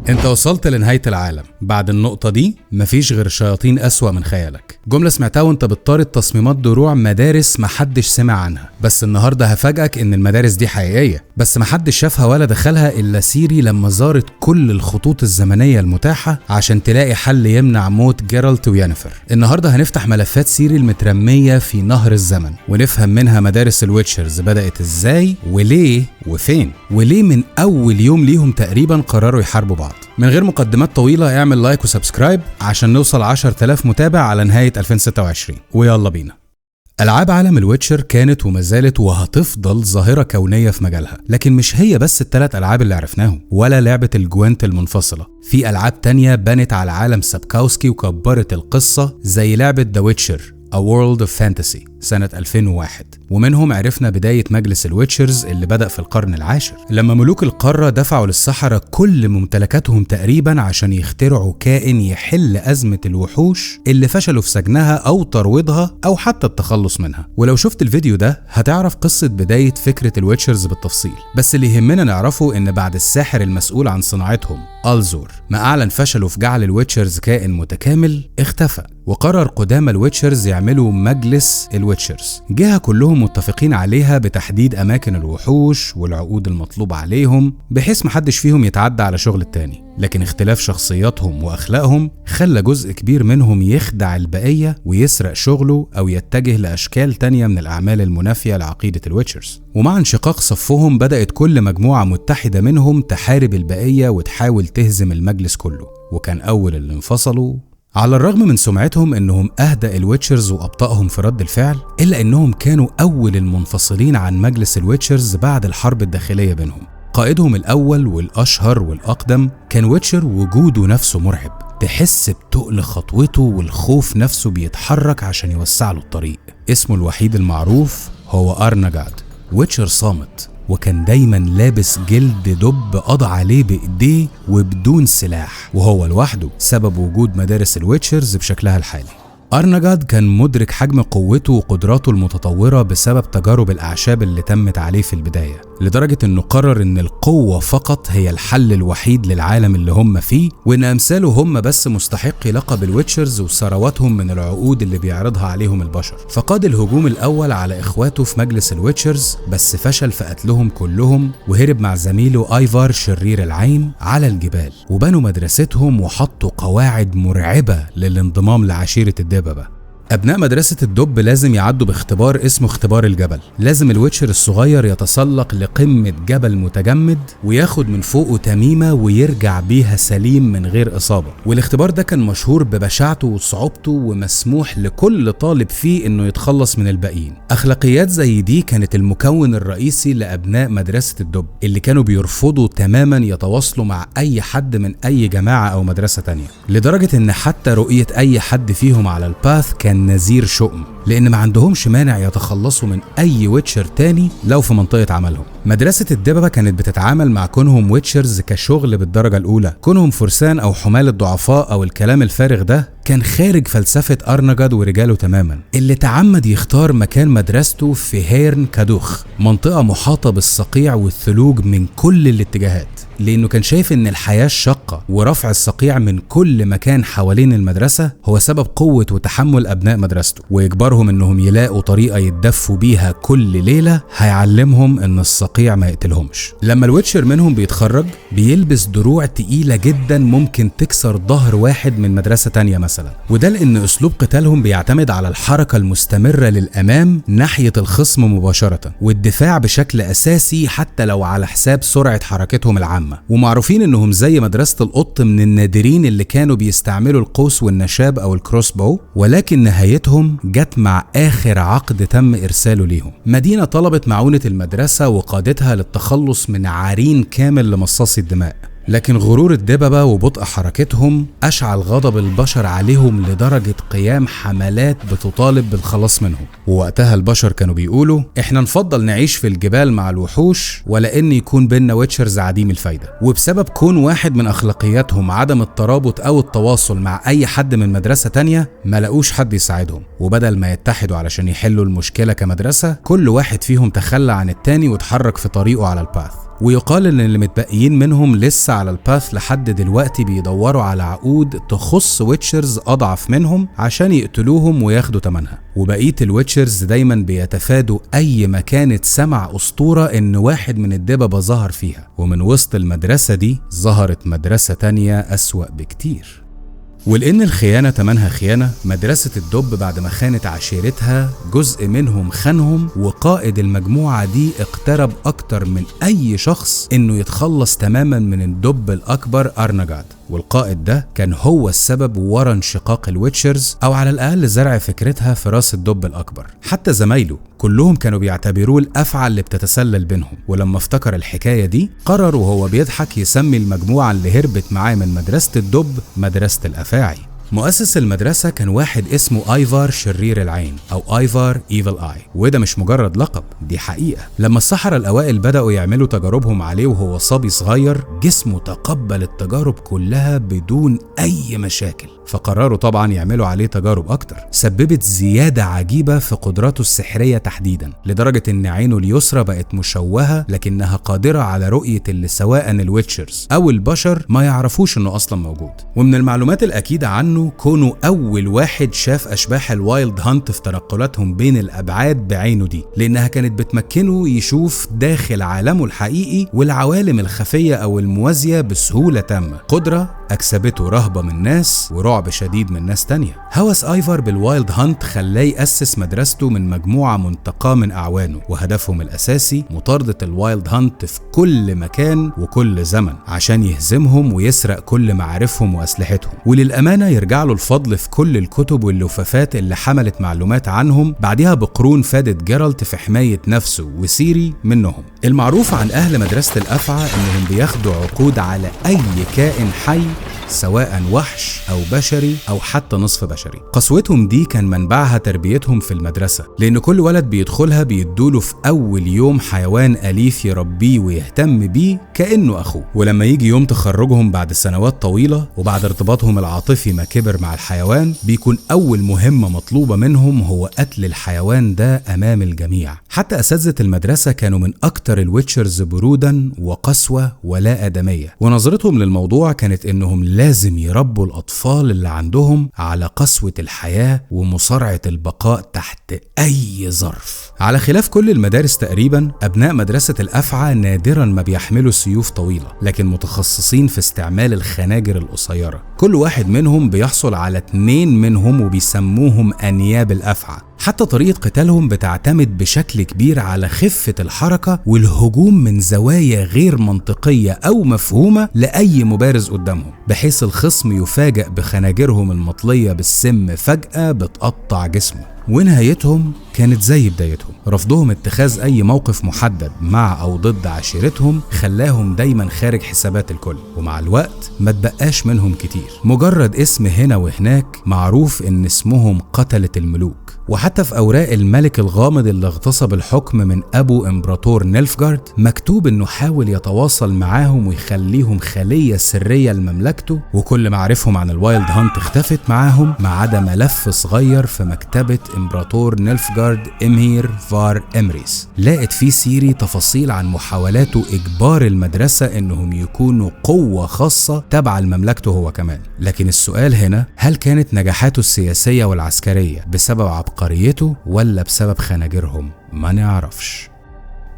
انت وصلت لنهاية العالم. بعد النقطة دي مفيش غير شياطين أسوأ من خيالك. جملة سمعتها وانت بتطارد تصميمات دروع مدارس محدش سمع عنها، بس النهاردة هفاجئك ان المدارس دي حقيقية، بس محدش شافها ولا دخلها إلا سيري لما زارت كل الخطوط الزمنية المتاحة عشان تلاقي حل يمنع موت جيرالت ويانيفر. النهاردة هنفتح ملفات سيري المترمية في نهر الزمن ونفهم منها مدارس ال Witchers بدأت ازاي وليه وفين، وليه من أول يوم ليهم تقريبا قرروا يحاربوا بعض. من غير مقدمات طويلة اعمل like و subscribe عشان نوصل 10,000 متابع على نهاية 2026، ويلا بينا. ألعاب عالم ال Witcher كانت وما زالت وهتفضل ظاهرة كونية في مجالها، لكن مش هي بس الثلاث ألعاب اللي عرفناهم ولا لعبة ال Gwent المنفصلة. في ألعاب تانية بنت على عالم سابكاوسكي وكبرت القصة، زي لعبة The Witcher A World of Fantasy سنة 2001، ومنهم عرفنا بداية مجلس ال Witchers اللي بدأ في القرن العاشر لما ملوك القارة دفعوا للسحرة كل ممتلكاتهم تقريبا عشان يخترعوا كائن يحل أزمة الوحوش اللي فشلوا في سجنها أو ترويضها أو حتى التخلص منها. ولو شفت الفيديو ده هتعرف قصة بداية فكرة ال Witchers بالتفصيل، بس اللي يهمنا نعرفه إن بعد الساحر المسؤول عن صناعتهم ألزور ما أعلن فشله في جعل ال Witchers كائن متكامل اختفى، وقرر قدام ال Witchers يعملوا مجلس ال Witchers، جهة كلهم متفقين عليها بتحديد أماكن الوحوش والعقود المطلوب عليهم بحيث محدش فيهم يتعدى على شغل التاني. لكن اختلاف شخصياتهم وأخلاقهم خلى جزء كبير منهم يخدع البقية ويسرق شغله أو يتجه لأشكال تانية من الأعمال المنافية لعقيدة ال Witchers. ومع انشقاق صفهم بدأت كل مجموعة متحدة منهم تحارب البقية وتحاول تهزم المجلس كله، وكان أول اللي انفصلوا على الرغم من سمعتهم انهم اهدأ ال Witchers وابطأهم في رد الفعل، الا انهم كانوا اول المنفصلين عن مجلس ال Witchers بعد الحرب الداخلية بينهم. قائدهم الاول والاشهر والاقدم كان Witcher وجوده نفسه مرعب، تحس بتقل خطوته والخوف نفسه بيتحرك عشان يوسع له الطريق. اسمه الوحيد المعروف هو أرنجاد، Witcher صامت، وكان دايما لابس جلد دب قضى عليه بإيديه وبدون سلاح، وهو لوحده سبب وجود مدارس ال Witchers بشكلها الحالي. أرنجاد كان مدرك حجم قوته وقدراته المتطورة بسبب تجارب الأعشاب اللي تمت عليه في البداية، لدرجة أنه قرر أن القوة فقط هي الحل الوحيد للعالم اللي هم فيه، وأن أمثاله هم بس مستحقي لقب ال Witchers وثرواتهم من العقود اللي بيعرضها عليهم البشر. فقاد الهجوم الأول على إخواته في مجلس ال Witchers، بس فشل في قتلهم كلهم، وهرب مع زميله آيفار شرير العين على الجبال، وبنوا مدرستهم وحطوا قواعد مرعبة للانضمام لعشيرة الدببة. أبناء مدرسة الدب لازم يعدوا باختبار اسمه اختبار الجبل. لازم ال Witcher الصغير يتسلق لقمة جبل متجمد وياخد من فوقه تميمة ويرجع بيها سليم من غير إصابة. والاختبار ده كان مشهور ببشاعته وصعوبته، ومسموح لكل طالب فيه إنه يتخلص من الباقيين. أخلاقيات زي دي كانت المكون الرئيسي لأبناء مدرسة الدب اللي كانوا بيرفضوا تماما يتواصلوا مع أي حد من أي جماعة أو مدرسة تانية، لدرجة إن حتى رؤية أي حد فيهم على ال Path كان نذير شؤم، لأن ما عندهمش مانع يتخلصوا من أي Witcher تاني لو في منطقة عملهم. مدرسة الدببة كانت بتتعامل مع كونهم Witchers كشغل بالدرجة الأولى، كونهم فرسان أو حمال الضعفاء أو الكلام الفارغ ده كان خارج فلسفة أرنجاد ورجاله تماما، اللي تعمد يختار مكان مدرسته في هيرن كادوخ، منطقة محاطة بالصقيع والثلوج من كل الاتجاهات، لأنه كان شايف إن الحياة الشاقة ورفع الصقيع من كل مكان حوالين المدرسة هو سبب قوة وتحمل أبناء مدرسته، وإجبارهم إنهم يلاقوا طريقة يتدفوا بيها كل ليلة هيعلمهم إن الصقيع ما يقتلهمش. لما ال Witcher منهم بيتخرج بيلبس دروع تقيلة جدا ممكن تكسر ظهر واحد من مدرسة تانية مثلا، وده لأن أسلوب قتالهم بيعتمد على الحركة المستمرة للأمام ناحية الخصم مباشرة، والدفاع بشكل أساسي حتى لو على حساب سرعة حركتهم العامة. ومعروفين انهم زي مدرسة القط من النادرين اللي كانوا بيستعملوا القوس والنشاب او ال crossbow، ولكن نهايتهم جت مع اخر عقد تم ارساله ليهم. مدينة طلبت معونة المدرسة وقادتها للتخلص من عرين كامل لمصاصي الدماء، لكن غرور الدببة وبطء حركتهم أشعل غضب البشر عليهم لدرجة قيام حملات بتطالب بالخلاص منهم. ووقتها البشر كانوا بيقولوا احنا نفضل نعيش في الجبال مع الوحوش ولا ان يكون بينا Witchers عديم الفايدة. وبسبب كون واحد من أخلاقياتهم عدم الترابط أو التواصل مع أي حد من مدرسة تانية، ما لقوش حد يساعدهم، وبدل ما يتحدوا علشان يحلوا المشكلة كمدرسة، كل واحد فيهم تخلى عن التاني وتحرك في طريقه على ال Path. ويقال ان اللي متبقيين منهم لسه على ال path لحد دلوقتي بيدوروا على عقود تخص witchers اضعف منهم عشان يقتلوهم وياخدوا تمنها. وبقية ال witchers دايما بيتفادوا اي مكان اتسمع اسطورة ان واحد من الدببة ظهر فيها. ومن وسط المدرسة دي ظهرت مدرسة تانية اسوأ بكتير. ولأن الخيانة تمنها خيانة، مدرسة الدب بعد ما خانت عشيرتها جزء منهم خانهم، وقائد المجموعة دي اقترب أكتر من أي شخص إنه يتخلص تماما من الدب الأكبر أرنجاد. والقائد ده كان هو السبب ورا انشقاق ال witchers، أو على الأقل زرع فكرتها في راس الدب الأكبر. حتى زمايله كلهم كانوا بيعتبروه الأفعى اللي بتتسلل بينهم. ولما افتكر الحكاية دي قرر وهو بيضحك يسمي المجموعة اللي هربت معاه من مدرسة الدب مدرسة الأفاعي. مؤسس المدرسة كان واحد اسمه ايفار شرير العين أو ايفار Evil Eye، وده مش مجرد لقب، دي حقيقة. لما السحرة الأوائل بدأوا يعملوا تجاربهم عليه وهو صبي صغير، جسمه تقبل التجارب كلها بدون أي مشاكل، فقرروا طبعا يعملوا عليه تجارب أكتر. سببت زيادة عجيبة في قدراته السحرية تحديدا، لدرجة إن عينه اليسرى بقت مشوهة لكنها قادرة على رؤية اللي سواء ال witchers أو البشر ما يعرفوش إنه أصلا موجود. ومن المعلومات الأكيدة عنه كونه أول واحد شاف أشباح ال Wild Hunt في تنقلاتهم بين الأبعاد بعينه دي، لأنها كانت بتمكنه يشوف داخل عالمه الحقيقي والعوالم الخفية أو الموازية بسهولة تامة. قدرة أكسبته رهبة من ناس ورعب شديد من ناس تانية. هوس ايفار بال Wild Hunt خلاه يأسس مدرسته من مجموعة منتقاة من أعوانه، وهدفهم الأساسي مطاردة ال Wild Hunt في كل مكان وكل زمن عشان يهزمهم ويسرق كل معارفهم وأسلحتهم. وللأمانة يرجع له الفضل في كل الكتب واللفافات اللي حملت معلومات عنهم بعدها بقرون فادت جيرالت في حماية نفسه وسيري منهم. المعروف عن أهل مدرسة الأفعى إنهم بياخدوا عقود على أي كائن حي، سواء وحش أو بشري أو حتى نصف بشري. قسوتهم دي كان منبعها تربيتهم في المدرسة، لأن كل ولد بيدخلها بيدوله في أول يوم حيوان أليف يربيه ويهتم بيه كأنه أخوه. ولما يجي يوم تخرجهم بعد سنوات طويلة وبعد ارتباطهم العاطفي ما كبر مع الحيوان، بيكون أول مهمة مطلوبة منهم هو قتل الحيوان ده أمام الجميع. حتى أساتذة المدرسة كانوا من أكتر ال witchers برودا وقسوة ولا آدمية، ونظرتهم للموضوع كانت إنهم لازم يربوا الأطفال اللي عندهم على قسوة الحياة ومصارعة البقاء تحت أي ظرف. على خلاف كل المدارس تقريبا، أبناء مدرسة الأفعى نادرا ما بيحملوا سيوف طويلة، لكن متخصصين في استعمال الخناجر القصيرة. كل واحد منهم بيحصل على 2 منهم وبيسموهم أنياب الأفعى. حتى طريقة قتالهم بتعتمد بشكل كبير على خفة الحركة والهجوم من زوايا غير منطقية أو مفهومة لأي مبارز قدامهم، بحيث الخصم يفاجأ بخناجرهم المطلية بالسم فجأة بتقطع جسمه. ونهايتهم كانت زي بدايتهم، رفضهم اتخاذ أي موقف محدد مع أو ضد عشيرتهم خلاهم دايما خارج حسابات الكل، ومع الوقت ما تبقاش منهم كتير، مجرد اسم هنا وهناك معروف إن اسمهم قتلة الملوك. وحتى في أوراق الملك الغامض اللي اغتصب الحكم من أبو إمبراطور نيلفجارد مكتوب إنه حاول يتواصل معاهم ويخليهم خلية سرية لمملكته، وكل معارفهم عن ال Wild Hunt اختفت معاهم ما عدا ملف صغير في مكتبة إمبراطور نيلفجارد إمهير فار إمريس، لقت فيه سيري تفاصيل عن محاولاته إجبار المدرسة إنهم يكونوا قوة خاصة تابعة لمملكته هو كمان. لكن السؤال هنا، هل كانت نجاحاته السياسية والعسكرية بسبب عبقريته ولا بسبب خناجرهم؟ ما نعرفش.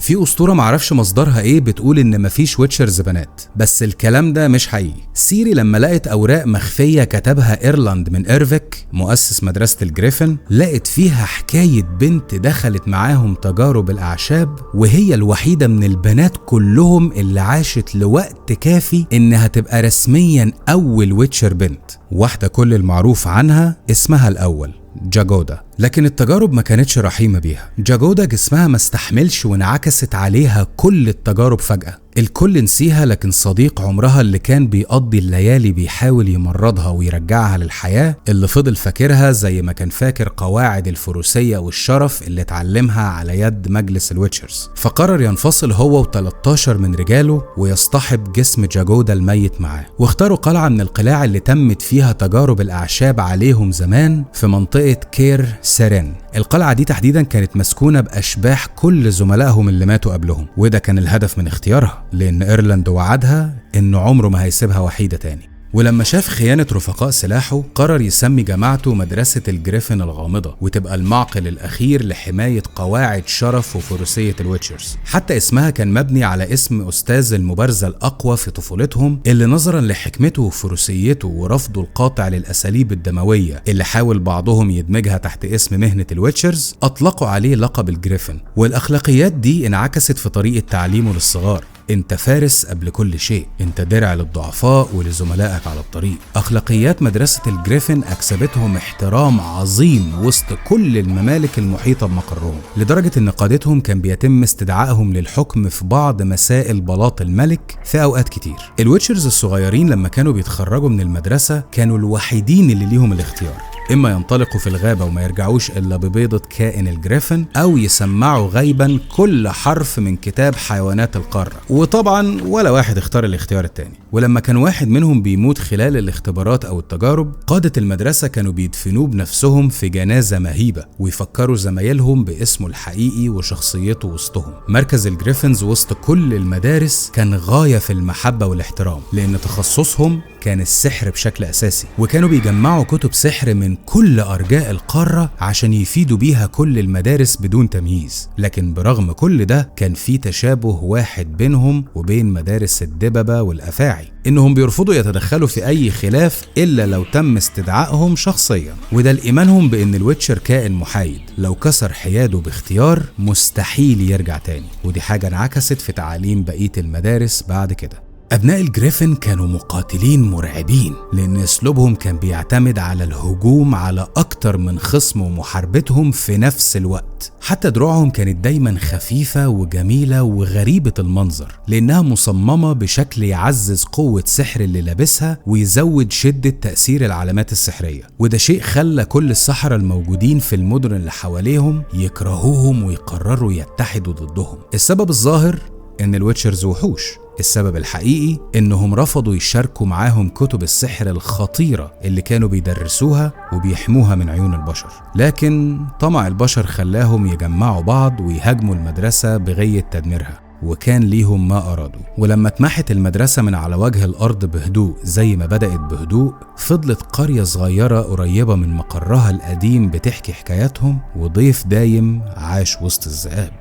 في أسطورة معرفش مصدرها ايه بتقول ان مفيش witchers بنات، بس الكلام ده مش حقيقي. سيري لما لقت اوراق مخفية كتبها ايرلاند من ايرفيك مؤسس مدرسة الجريفن، لقت فيها حكاية بنت دخلت معاهم تجارب الاعشاب، وهي الوحيدة من البنات كلهم اللي عاشت لوقت كافي انها تبقى رسميا اول witcher بنت، واحدة كل المعروف عنها اسمها الاول جاجودا. لكن التجارب ما كانتش رحيمة بيها، جاجودا جسمها ما استحملش وانعكست عليها كل التجارب فجأة، الكل نسيها، لكن صديق عمرها اللي كان بيقضي الليالي بيحاول يمرضها ويرجعها للحياة اللي فضل فاكرها زي ما كان فاكر قواعد الفروسية والشرف اللي اتعلمها على يد مجلس ال witchers، فقرر ينفصل هو و13 من رجاله ويصطحب جسم جاجودا الميت معاه، واختاروا قلعة من القلاع اللي تمت فيها تجارب الأعشاب عليهم زمان في منطقة كير سيرين. القلعة دي تحديدا كانت مسكونة بأشباح كل زملائهم اللي ماتوا قبلهم، وده كان الهدف من اختيارها. لأن إيرلاند وعدها إن عمره ما هيسيبها وحيدة تاني. ولما شاف خيانة رفقاء سلاحه قرر يسمي جماعته مدرسة الجريفن الغامضة، وتبقى المعقل الأخير لحماية قواعد شرف وفروسية ال Witchers. حتى اسمها كان مبني على اسم أستاذ المبارزة الأقوى في طفولتهم، اللي نظرا لحكمته وفروسيته ورفضه القاطع للأساليب الدموية اللي حاول بعضهم يدمجها تحت اسم مهنة ال Witchers أطلقوا عليه لقب الجريفن. والأخلاقيات دي انعكست في طريقة تعليمه للصغار: انت فارس قبل كل شيء، انت درع للضعفاء ولزملائك على الطريق. اخلاقيات مدرسة الجريفن اكسبتهم احترام عظيم وسط كل الممالك المحيطة بمقرهم، لدرجة ان قادتهم كان بيتم استدعائهم للحكم في بعض مسائل بلاط الملك في اوقات كتير. ال Witchers الصغيرين لما كانوا بيتخرجوا من المدرسة كانوا الوحيدين اللي ليهم الاختيار، إما ينطلقوا في الغابة وما يرجعوش إلا ببيضة كائن الجريفن، أو يسمعوا غيبا كل حرف من كتاب حيوانات القارة. وطبعا ولا واحد اختار الاختيار التاني. ولما كان واحد منهم بيموت خلال الاختبارات أو التجارب، قادة المدرسة كانوا بيدفنوه بنفسهم في جنازة مهيبة، ويفكروا زمايلهم باسمه الحقيقي وشخصيته وسطهم. مركز ال Griffins وسط كل المدارس كان غاية في المحبة والاحترام، لأن تخصصهم كان السحر بشكل أساسي، وكانوا بيجمعوا كتب سحر من كل أرجاء القارة عشان يفيدوا بيها كل المدارس بدون تمييز. لكن برغم كل ده كان في تشابه واحد بينهم وبين مدارس الدببة والأفاعي، إنهم بيرفضوا يتدخلوا في أي خلاف إلا لو تم استدعائهم شخصيا، وده لإيمانهم بإن ال Witcher كائن محايد، لو كسر حياده باختيار مستحيل يرجع تاني. ودي حاجة انعكست في تعاليم بقية المدارس بعد كده. أبناء الجريفن كانوا مقاتلين مرعبين، لأن أسلوبهم كان بيعتمد على الهجوم على أكتر من خصم ومحاربتهم في نفس الوقت. حتى دروعهم كانت دايما خفيفة وجميلة وغريبة المنظر، لأنها مصممة بشكل يعزز قوة سحر اللي لابسها ويزود شدة تأثير العلامات السحرية، وده شيء خلى كل السحرة الموجودين في المدن اللي حواليهم يكرهوهم ويقرروا يتحدوا ضدهم. السبب الظاهر إن ال Witchers وحوش، السبب الحقيقي إنهم رفضوا يشاركوا معاهم كتب السحر الخطيرة اللي كانوا بيدرسوها وبيحموها من عيون البشر. لكن طمع البشر خلاهم يجمعوا بعض ويهاجموا المدرسة بغية تدميرها، وكان ليهم ما أرادوا. ولما اتمحت المدرسة من على وجه الأرض بهدوء زي ما بدأت بهدوء، فضلت قرية صغيرة قريبة من مقرها القديم بتحكي حكاياتهم، وضيف دايم عاش وسط الذئاب.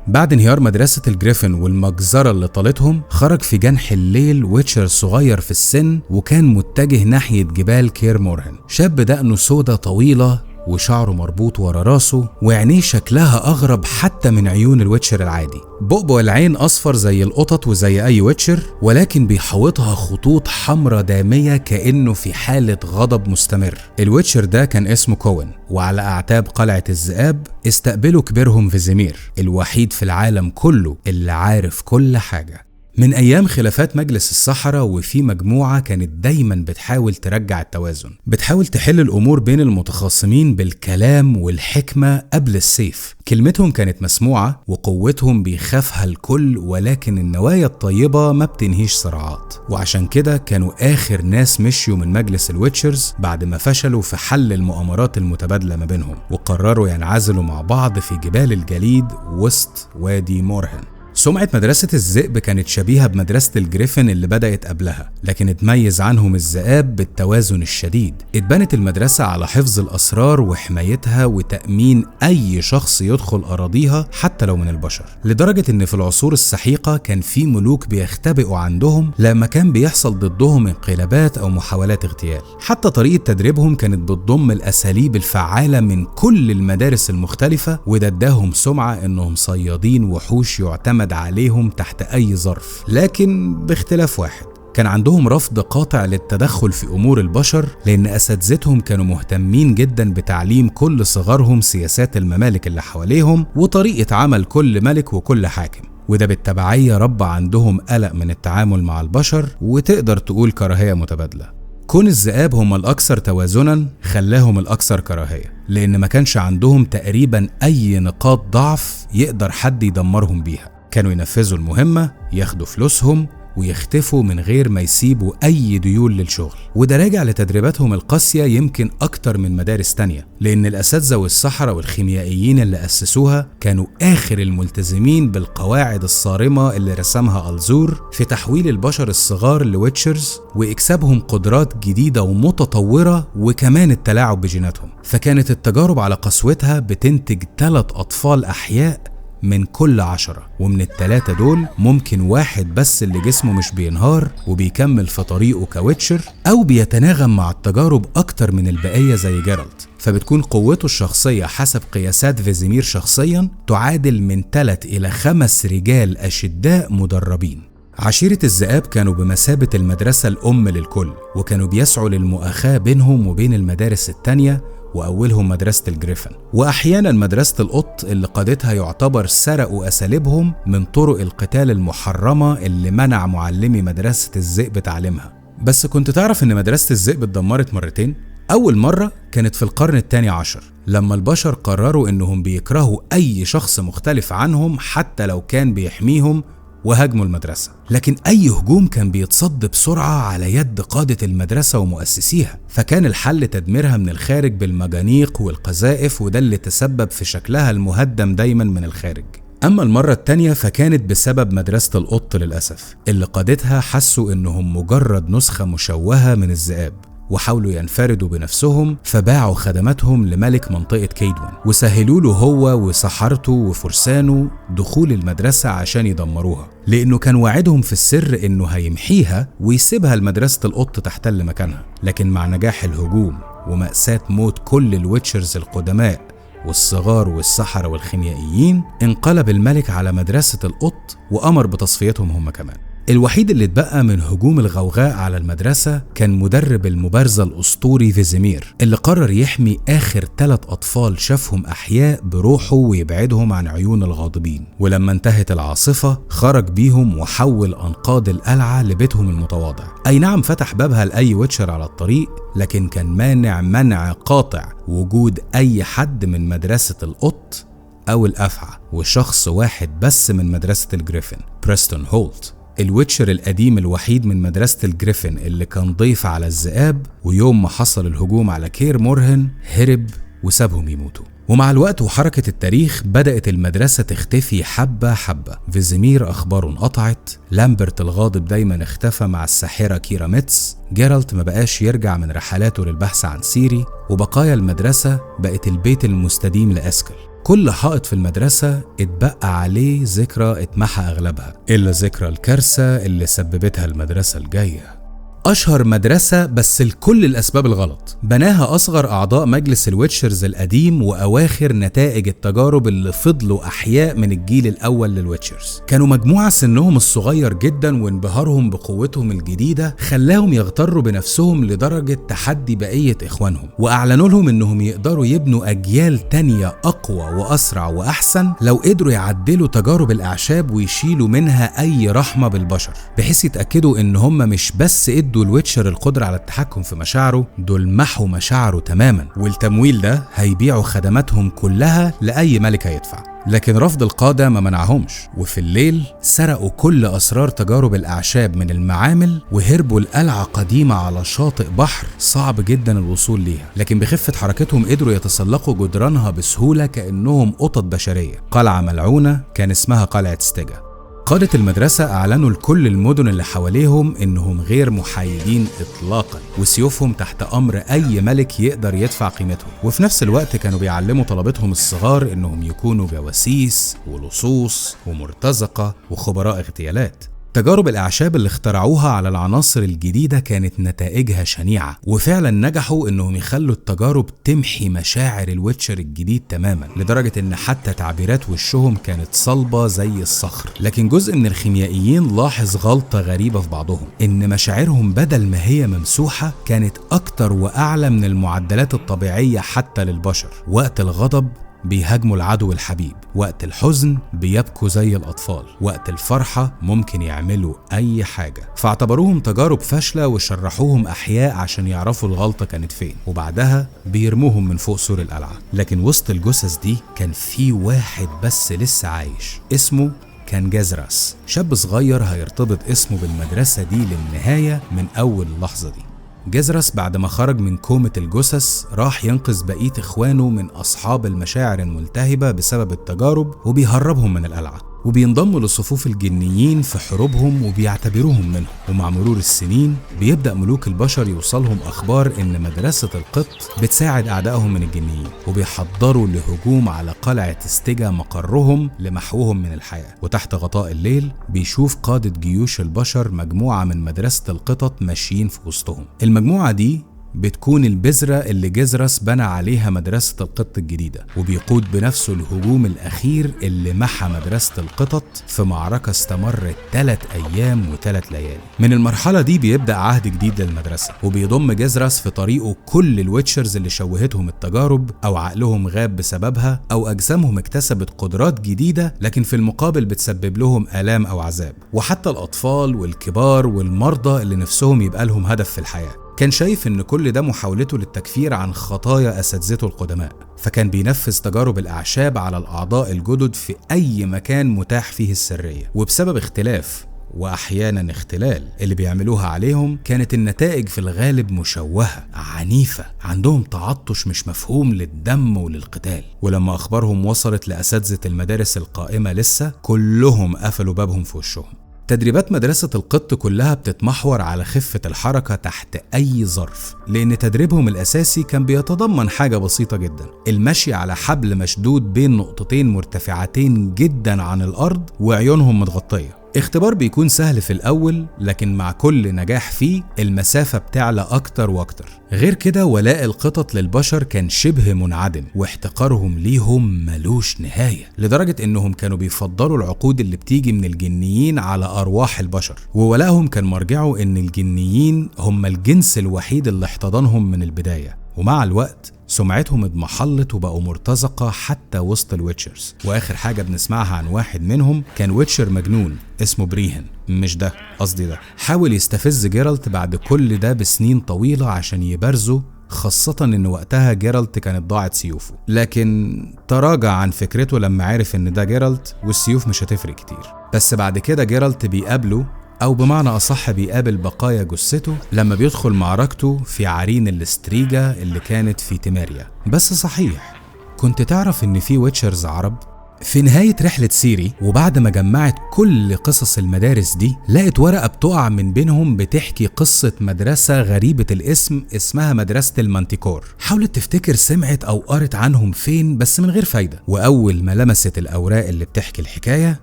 بعد انهيار مدرسة الجريفن والمجزرة اللي طالتهم، خرج في جنح الليل Witcher صغير في السن، وكان متجه ناحية جبال كير مورهن. شاب دقنه سودة طويلة وشعره مربوط ورا راسه، وعينيه شكلها أغرب حتى من عيون ال Witcher العادي. بؤبؤ العين أصفر زي القطط وزي أي Witcher، ولكن بيحوطها خطوط حمراء دامية كأنه في حالة غضب مستمر. ال Witcher ده كان اسمه كوين، وعلى أعتاب قلعة الذئاب استقبلوا كبيرهم فيزيمير، الوحيد في العالم كله اللي عارف كل حاجة. من أيام خلافات مجلس الصحراء، وفي مجموعة كانت دايما بتحاول ترجع التوازن، بتحاول تحل الأمور بين المتخاصمين بالكلام والحكمة قبل السيف. كلمتهم كانت مسموعة وقوتهم بيخافها الكل، ولكن النوايا الطيبة ما بتنهيش صراعات، وعشان كده كانوا آخر ناس مشيوا من مجلس ال Witchers بعد ما فشلوا في حل المؤامرات المتبادلة ما بينهم، وقرروا ينعزلوا مع بعض في جبال الجليد وسط وادي مورهن. سمعة مدرسة الذئب كانت شبيهة بمدرسة الجريفن اللي بدأت قبلها، لكن اتميز عنهم الذئاب بالتوازن الشديد. اتبنت المدرسة على حفظ الأسرار وحمايتها وتأمين أي شخص يدخل أراضيها حتى لو من البشر، لدرجة إن في العصور السحيقة كان في ملوك بيختبئوا عندهم لما كان بيحصل ضدهم انقلابات أو محاولات اغتيال. حتى طريقة تدريبهم كانت بتضم الأساليب الفعالة من كل المدارس المختلفة، وده اداهم سمعة إنهم صيادين وحوش يعتمد عليهم تحت أي ظرف. لكن باختلاف واحد، كان عندهم رفض قاطع للتدخل في أمور البشر، لأن أساتذتهم كانوا مهتمين جدا بتعليم كل صغارهم سياسات الممالك اللي حواليهم وطريقة عمل كل ملك وكل حاكم، وده بالتبعية رب عندهم قلق من التعامل مع البشر، وتقدر تقول كراهية متبادلة. كون الذئاب هم الأكثر توازنا خلاهم الأكثر كراهية، لأن ما كانش عندهم تقريبا أي نقاط ضعف يقدر حد يدمرهم بيها. كانوا ينفذوا المهمة، ياخدوا فلوسهم ويختفوا من غير ما يسيبوا أي ديول للشغل. وده راجع لتدريباتهم القاسية يمكن أكتر من مدارس تانية، لأن الأساتذة والسحرة والخيميائيين اللي أسسوها كانوا آخر الملتزمين بالقواعد الصارمة اللي رسمها ألزور في تحويل البشر الصغار ل witchers وإكسابهم قدرات جديدة ومتطورة، وكمان التلاعب بجيناتهم. فكانت التجارب على قسوتها بتنتج 3 أطفال أحياء من كل 10، ومن ال3 دول ممكن واحد بس اللي جسمه مش بينهار وبيكمل في طريقه ك witcher، أو بيتناغم مع التجارب أكتر من البقية زي جيرالت، فبتكون قوته الشخصية حسب قياسات فيزيمير شخصيا تعادل من 3 إلى 5 رجال أشداء مدربين. عشيرة الذئاب كانوا بمثابة المدرسة الأم للكل، وكانوا بيسعوا للمؤاخاة بينهم وبين المدارس التانية، وأولهم مدرسة الجريفن، وأحيانا مدرسة القط اللي قادتها يعتبر سرقوا أساليبهم من طرق القتال المحرمة اللي منع معلمي مدرسة الذئب تعليمها. بس كنت تعرف إن مدرسة الذئب اتدمرت مرتين؟ أول مرة كانت في القرن 12 لما البشر قرروا إنهم بيكرهوا أي شخص مختلف عنهم حتى لو كان بيحميهم، وهاجموا المدرسة. لكن أي هجوم كان بيتصد بسرعة على يد قادة المدرسة ومؤسسيها، فكان الحل تدميرها من الخارج بالمجانيق والقذائف، وده اللي تسبب في شكلها المهدم دايما من الخارج. أما المرة التانية فكانت بسبب مدرسة القط للأسف، اللي قادتها حسوا إنهم مجرد نسخة مشوهة من الذئاب، وحاولوا ينفردوا بنفسهم، فباعوا خدماتهم لملك منطقة كيدوان، وسهلوا له هو وسحرته وفرسانه دخول المدرسة عشان يدمروها، لأنه كان واعدهم في السر إنه هيمحيها ويسيبها لمدرسة القط تحتل مكانها. لكن مع نجاح الهجوم ومأساة موت كل ال witchers القدماء والصغار والسحرة والخيميائيين، انقلب الملك على مدرسة القط وأمر بتصفيتهم هم كمان. الوحيد اللي اتبقى من هجوم الغوغاء على المدرسة كان مدرب المبارزة الأسطوري فيزيمير، اللي قرر يحمي آخر 3 أطفال شافهم أحياء بروحه ويبعدهم عن عيون الغاضبين. ولما انتهت العاصفة خرج بيهم وحول أنقاض القلعة لبيتهم المتواضع. أي نعم فتح بابها لأي witcher على الطريق، لكن كان مانع منع قاطع وجود أي حد من مدرسة القط أو الأفعى، وشخص واحد بس من مدرسة الجريفن، بريستون هولت، ال witcher القديم الوحيد من مدرسة الجريفن اللي كان ضيف على الذئاب، ويوم ما حصل الهجوم على كير مورهن هرب وسابهم يموتوا. ومع الوقت وحركة التاريخ بدأت المدرسة تختفي حبة حبة. فيزيمير أخباره انقطعت، لامبرت الغاضب دايما اختفى مع الساحرة كيرا ميتس، جيرالت ما بقاش يرجع من رحلاته للبحث عن سيري، وبقايا المدرسة بقت البيت المستديم لأسكل. كل حائط في المدرسة اتبقى عليه ذكرى اتمحى أغلبها، إلا ذكرى الكارثة اللي سببتها المدرسة الجاية. أشهر مدرسة بس لكل الأسباب الغلط، بناها أصغر أعضاء مجلس ال witchers القديم وأواخر نتائج التجارب اللي فضلوا أحياء من الجيل الأول لل witchers. كانوا مجموعة سنهم الصغير جدا، وانبهارهم بقوتهم الجديدة خلاهم يغتروا بنفسهم لدرجة تحدي بقية إخوانهم، وأعلنوا لهم إنهم يقدروا يبنوا أجيال تانية أقوى وأسرع وأحسن لو قدروا يعدلوا تجارب الأعشاب ويشيلوا منها أي رحمة بالبشر، بحيث يتأكدوا إن هم مش بس ادوا ال witcher القدرة على التحكم في مشاعره، دول محوا مشاعره تماما، والتمويل ده هيبيعوا خدماتهم كلها لأي ملك هيدفع. لكن رفض القادة ما منعهمش، وفي الليل سرقوا كل أسرار تجارب الأعشاب من المعامل وهربوا لقلعة قديمة على شاطئ بحر صعب جدا الوصول ليها، لكن بخفة حركتهم قدروا يتسلقوا جدرانها بسهولة كأنهم قطط بشرية. قلعة ملعونة كان اسمها قلعة ستيجا. قادة المدرسة أعلنوا لكل المدن اللي حواليهم إنهم غير محايدين إطلاقا، وسيوفهم تحت أمر أي ملك يقدر يدفع قيمتهم، وفي نفس الوقت كانوا بيعلموا طلبتهم الصغار إنهم يكونوا جواسيس ولصوص ومرتزقة وخبراء اغتيالات. تجارب الأعشاب اللي اخترعوها على العناصر الجديدة كانت نتائجها شنيعة، وفعلا نجحوا إنهم يخلوا التجارب تمحي مشاعر ال witcher الجديد تماما، لدرجة إن حتى تعبيرات وشهم كانت صلبة زي الصخر. لكن جزء من الخيميائيين لاحظ غلطة غريبة في بعضهم، إن مشاعرهم بدل ما هي ممسوحة كانت أكتر وأعلى من المعدلات الطبيعية حتى للبشر. وقت الغضب بيهاجموا العدو الحبيب، وقت الحزن بيبكوا زي الأطفال، وقت الفرحة ممكن يعملوا أي حاجة. فاعتبروهم تجارب فاشلة وشرحوهم أحياء عشان يعرفوا الغلطة كانت فين، وبعدها بيرموهم من فوق سور القلعة. لكن وسط الجثث دي كان في واحد بس لسه عايش، اسمه كان جزرس، شاب صغير هيرتبط اسمه بالمدرسة دي للنهاية من أول اللحظة دي. جزرس بعد ما خرج من كومة الجثث راح ينقذ بقية إخوانه من أصحاب المشاعر الملتهبة بسبب التجارب، وبيهربهم من القلعة، وبينضموا لصفوف الجنيين في حروبهم وبيعتبروهم منهم. ومع مرور السنين بيبدأ ملوك البشر يوصلهم أخبار إن مدرسة القط بتساعد أعدائهم من الجنيين، وبيحضروا لهجوم على قلعة استيجا مقرهم لمحوهم من الحياة. وتحت غطاء الليل بيشوف قادة جيوش البشر مجموعة من مدرسة القطط ماشيين في وسطهم. المجموعة دي بتكون البذرة اللي جزرس بنى عليها مدرسة القط الجديدة، وبيقود بنفسه الهجوم الأخير اللي محى مدرسة القطط في معركة استمرت 3 أيام و3 ليالي. من المرحلة دي بيبدأ عهد جديد للمدرسة، وبيضم جزرس في طريقه كل ال witchers اللي شوهتهم التجارب أو عقلهم غاب بسببها أو أجسامهم اكتسبت قدرات جديدة لكن في المقابل بتسبب لهم آلام أو عذاب، وحتى الأطفال والكبار والمرضى اللي نفسهم يبقى لهم هدف في الحياة. كان شايف إن كل ده محاولته للتكفير عن خطايا أساتذته القدماء، فكان بينفذ تجارب الأعشاب على الأعضاء الجدد في أي مكان متاح فيه السرية. وبسبب اختلاف وأحيانا اختلال اللي بيعملوها عليهم كانت النتائج في الغالب مشوهة عنيفة، عندهم تعطش مش مفهوم للدم وللقتال. ولما أخبارهم وصلت لأساتذة المدارس القائمة لسه، كلهم قفلوا بابهم في وشهم. تدريبات مدرسة القط كلها بتتمحور على خفة الحركة تحت أي ظرف، لأن تدريبهم الأساسي كان بيتضمن حاجة بسيطة جدا: المشي على حبل مشدود بين نقطتين مرتفعتين جدا عن الأرض وعيونهم متغطية. اختبار بيكون سهل في الأول، لكن مع كل نجاح فيه المسافة بتعلى أكتر وأكتر. غير كده ولاء القطط للبشر كان شبه منعدم، واحتقارهم ليهم ملوش نهاية، لدرجة إنهم كانوا بيفضلوا العقود اللي بتيجي من الجنيين على أرواح البشر. وولائهم كان مرجعه إن الجنيين هم الجنس الوحيد اللي احتضنهم من البداية، ومع الوقت سمعتهم اضمحلت وبقوا مرتزقة حتى وسط ال witchers. وآخر حاجة بنسمعها عن واحد منهم كان witcher مجنون اسمه بريهن، مش ده قصدي ده، حاول يستفز جيرالت بعد كل ده بسنين طويلة عشان يبرزه، خاصة ان وقتها جيرالت كانت ضاعت سيوفه، لكن تراجع عن فكرته لما عرف ان ده جيرالت والسيوف مش هتفرق كتير. بس بعد كده جيرالت بيقابله، أو بمعنى أصح بيقابل بقايا جثته لما بيدخل معركته في عرين الاستريجا اللي كانت في تيماريا. بس صحيح، كنت تعرف إن في witchers عرب؟ في نهاية رحلة سيري وبعد ما جمعت كل قصص المدارس دي، لقت ورقة بتقع من بينهم بتحكي قصة مدرسة غريبة الاسم اسمها مدرسة المانتيكور. حاولت تفتكر سمعت أو قرت عنهم فين، بس من غير فايدة. وأول ما لمست الأوراق اللي بتحكي الحكاية،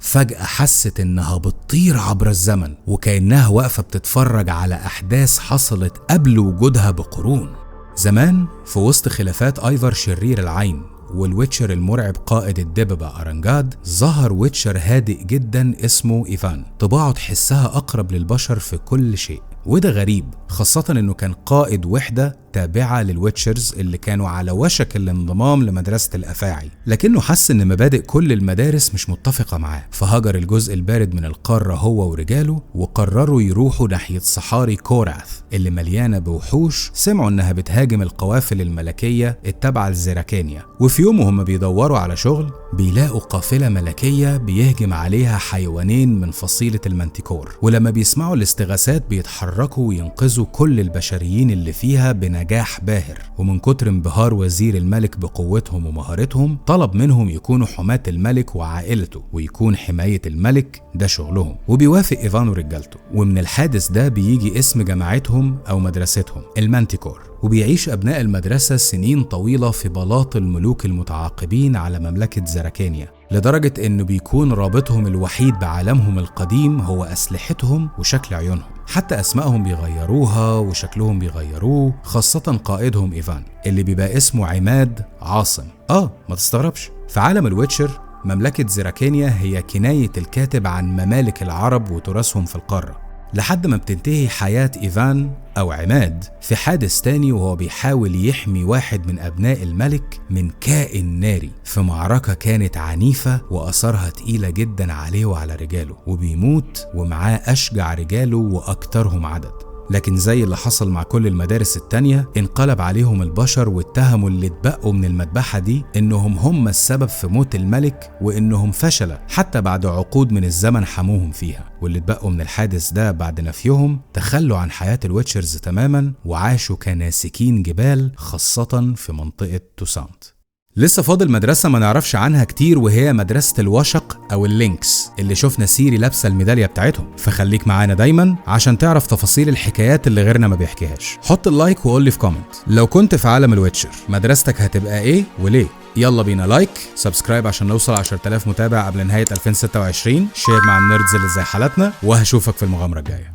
فجأة حست إنها بتطير عبر الزمن، وكأنها واقفة بتتفرج على أحداث حصلت قبل وجودها بقرون. زمان في وسط خلافات آيفر شرير العين وال witcher المرعب قائد الدببة أرانجاد، ظهر witcher هادئ جدا اسمه إيفان. طباعه تحسها أقرب للبشر في كل شيء، وده غريب خاصة إنه كان قائد وحدة تابعة لل witchers اللي كانوا على وشك الانضمام لمدرسة الأفاعي، لكنه حس إن مبادئ كل المدارس مش متفقة معاه، فهجر الجزء البارد من القارة هو ورجاله، وقرروا يروحوا ناحية صحاري كوراث اللي مليانة بوحوش سمعوا إنها بتهاجم القوافل الملكية التابعة لزيراكانيا. وفي يوم وهم بيدوروا على شغل بيلاقوا قافلة ملكية بيهجم عليها حيوانين من فصيلة المانتيكور، ولما بيسمعوا الاستغاثات بيتحركوا وينقذوا كل البشريين اللي فيها بنجاح باهر. ومن كتر انبهار وزير الملك بقوتهم ومهارتهم طلب منهم يكونوا حماة الملك وعائلته، ويكون حماية الملك ده شغلهم، وبيوافق إيفان ورجالته. ومن الحادث ده بيجي اسم جماعتهم أو مدرستهم المانتيكور، وبيعيش أبناء المدرسة سنين طويلة في بلاط الملوك المتعاقبين على مملكة زراكانيا، لدرجة إنه بيكون رابطهم الوحيد بعالمهم القديم هو أسلحتهم وشكل عيونهم. حتى أسمائهم بيغيروها وشكلهم بيغيروه، خاصة قائدهم إيفان اللي بيبقى اسمه عماد عاصم. ما تستغربش، في عالم ال Witcher مملكة زراكانيا هي كناية الكاتب عن ممالك العرب وتراثهم في القارة، لحد ما بتنتهي حياة إيفان أو عماد في حادث تاني وهو بيحاول يحمي واحد من أبناء الملك من كائن ناري في معركة كانت عنيفة وأثرها تقيلة جدا عليه وعلى رجاله، وبيموت ومعاه أشجع رجاله وأكترهم عدد. لكن زي اللي حصل مع كل المدارس التانية انقلب عليهم البشر واتهموا اللي اتبقوا من المذبحة دي انهم هم السبب في موت الملك وانهم فشلة حتى بعد عقود من الزمن حموهم فيها. واللي اتبقوا من الحادث ده بعد نفيهم تخلوا عن حياة ال witchers تماما وعاشوا كناسكين جبال، خاصة في منطقة توسانت. لسه فاضل مدرسة ما نعرفش عنها كتير، وهي مدرسة الوشق أو ال lynx اللي شفنا سيري لابسة الميدالية بتاعتهم، فخليك معانا دايما عشان تعرف تفاصيل الحكايات اللي غيرنا ما بيحكيهاش. حط ال like وقول لي في comment لو كنت في عالم ال Witcher مدرستك هتبقى ايه وليه. يلا بينا like subscribe عشان نوصل 10,000 متابع قبل نهاية 2026، share مع ال nerds اللي زي حالتنا، وهشوفك في المغامرة الجاية.